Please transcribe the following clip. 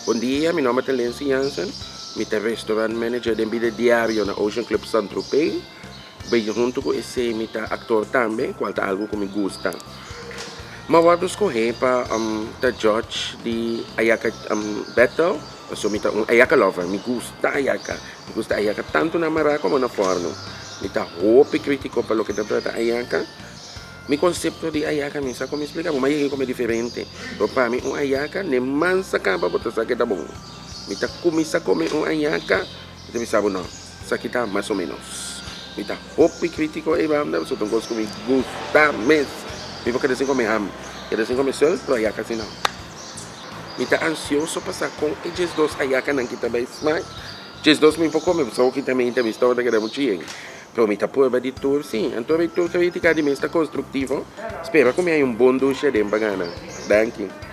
Bon dia, mi nomber ta Lindsay Jansen. Mi ta restaurant manager den bida diario na Ocean Club Saint Tropez. Bay hunto cu esey mi ta actor tambe, cual ta algo cu mi gusta. Mi a wordo scoge pa ta judge di Ayaka Battle, pasobra mi ta un Ayaka lover. Mi gusta Ayaka. Mi gusta Ayaka tanto na mara como na forno. Mi ta hopi critico pa loke ta trata Ayaka. Mi konsepto di ayaka mi sa kon mi splika bo, mi a yega kome diferente. Pero pa mi un ayaka ne mansa kaba bo ta sa ke ta bon. Mi ta kuminsá kome un ayaka, mi ta bisa bo no, esaki ta mas o menos. Mi ta hopi kritiko ei banda pasobra ta un kos ku mi gusta mes. Mi por keda sin kome ham, keda sin kome sèl, pero ayaka si no. Mi ta ansioso pa sa kon e 12 ayakanan ki ta bai smak. 12 mi por kome pasobra kita mi ta mi stoma ta keda muchu yen. Pero mi ta prueba di tur si. Anto mi tur kritika di mi esta konstruktivo. Spera ku mi hay un bon dushi aden pa gana. Danki.